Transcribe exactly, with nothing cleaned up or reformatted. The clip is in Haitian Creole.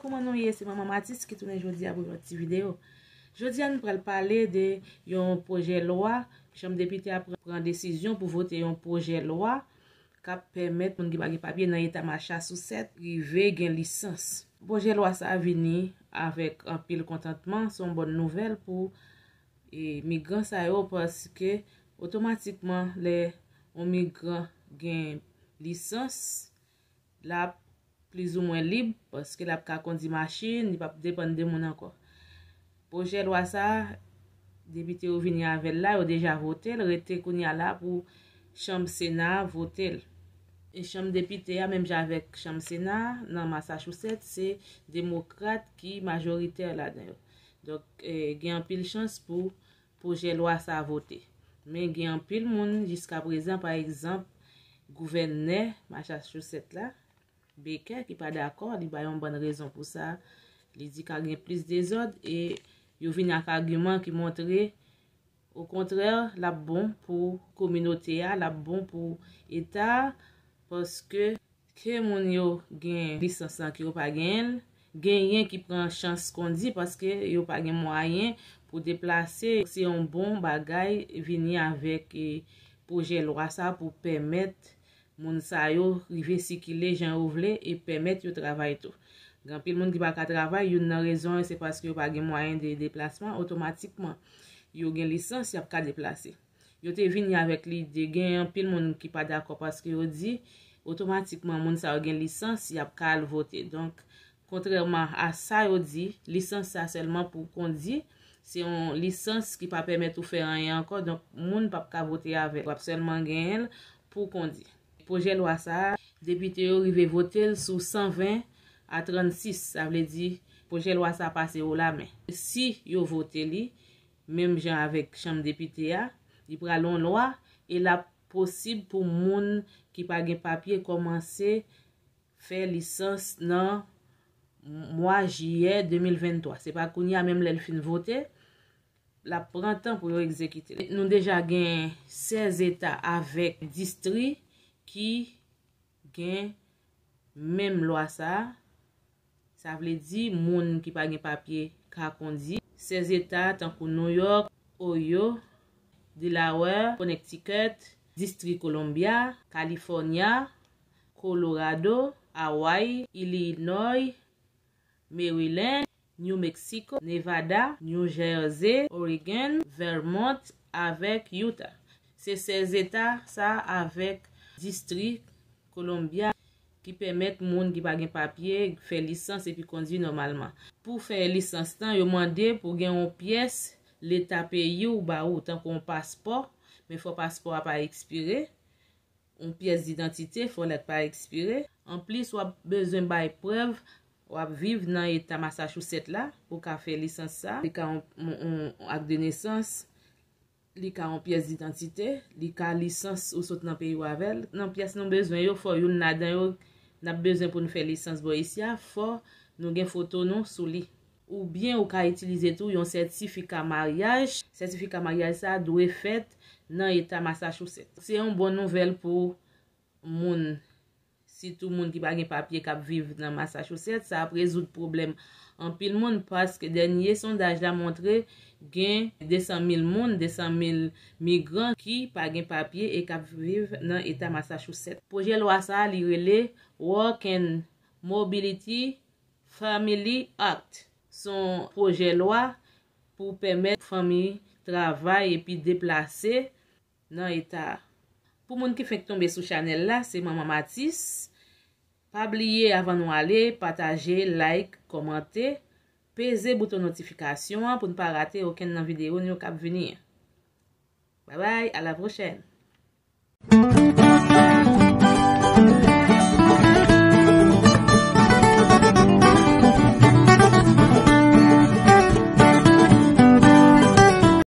Kouman nou ye? Se Manman Matis ki tounen jodi a pou yon ti videyo. Jodi a, nou pral pale de yon pwojè lwa. Chanm depite a pran, pran desizyon pou vote yon pwojè lwa k ap pèmèt moun ki pa gen papye nan eta Masachousèt rive gen lisans. Pwojè lwa sa a vini avèk anpil kontantman, se yon bòn nouvèl pou e, migran sa yo, paske otomatikman lè yon migran gen lisans, l ap plizoumwen lib, paske l ap ka kondi machin, li p ap depann de moun ankò. Pwojè lwa sa a, depite yo vini avè l la, yo deja vote l, rete kounye a la pou chanm Sena a vote l. E chanm depite a, menm jan avèk chanm Sena a, nan Massachusetts, se demokrat ki majoritè ladan yo. Donk, e, gen anpil chans pou pwojè lwa sa a vote. Men gen anpil moun jiska prezan, pa egzanp, gouvènè Massachusetts la, Baker, ki pa dakò, li bay yon bòn rezon pou sa. Li di ka gen plis dezòd e yo vini ak agiman ki montre, okontrè, l ap bon pou kominote a, l ap bon pou eta a, paske ke moun yo gen lisans lan ke yo pa genyen l, genyen ki pran chans kondi paske yo pa gen mwayen pou deplase. Se yon bon bagay vini avèk, e, pwojè lwa sa pou pèmèt moun sa yo rive sikile jan yo vle e pèmèt yo travay tou. Gen anpil moun ki pa ka travay, youn nan rezon yo se paske yo pa gen mwayen de deplasman, otomatikman yo gen lisans, y ap ka deplase. Yo te vini avèk lide, gen anpil moun ki pa dakò paske yo di, otomatikman moun sa yo gen lisans, y ap ka al vote. Donk, kontrèman a sa yo di, lisans sa sèlman pou kondi, se yon lisans ki pa pèmèt ou fè anyen ankò, donk moun p ap ka vote avè l, w ap sèlman genyen l pou kondi. Pwojè lwa sa a, depite yo rive vote l sou san ven a trannsis, sa vle di pwojè lwa sa a pase wo lamen. Si yo vote li, menm jan avèk chanm depite a, li pral yon lwa e l ap posib pou moun ki pa gen papye kòmanse fè lisans nan mwa jiyè de mil venntwa. Se pa kounye a, menm lè l fin vote, l ap pran tan pou yo egzekite l. Nou deja gen sèz eta avèk distri ki gen menm lwa sa a. Sa vle di moun ki pa gen papye ka kondi. Sèz eta tankou New York, Ohio, Delaware, Connecticut, Distri Columbia, California, Colorado, Hawaii, Illinois, Maryland, New Mexico, Nevada, New Jersey, Oregon, Vermont avèk Utah. Se sèz eta sa avèk distri Columbia ki pèmèt moun ki pa gen papye fè lisans epi kondi nòmalman. Pou fè lisans lan, yo mande pou gen yon pyès leta peyi w ba ou, tankou yon paspò, men fò paspò a pa ekspire. Yon pyès didantite, fò l pa ekspire. Anplis, w ap bezwen bay prèv w ap viv nan eta Massachusetts la pou w ka fè lisans sa. Li ka yon, yon, yon ak de nesans, li ka yon pyès didantite, li ka lisans ou sot nan peyi w avè l. Nan pyès nou bezwen yo, fò youn ladan yo n ap bezwen pou n fè lisans bò isi a, fò nou gen foto nou sou li. Oubyen ou ka itilize tou yon sètifika maryaj. Sètifika maryaj sa a dwe fèt nan eta Massachusetts. Se yon bon nouvèl pou moun, sitou moun ki pa gen papye k ap viv nan Massachusetts. Sa ap rezoud pwoblèm anpil moun, paske dènye sondaj la montre gen de san mil moun, de san mil migran ki pa gen papye e k ap viv nan eta Massachusetts. Pwojè lwa sa a, li rele Work and Mobility Family Act. Se yon pwojè lwa pou pèmèt fanmi travay epi deplase nan eta a. Pou moun ki fenk tonbe sou chanèl la, se Manman Matis. Pa bliye, avan nou ale, pataje, like, kòmante, peze bouton notifikasyon an pou n pa rate okenn nan videyo nou yo k ap vini an. Babay, a la pwochèn!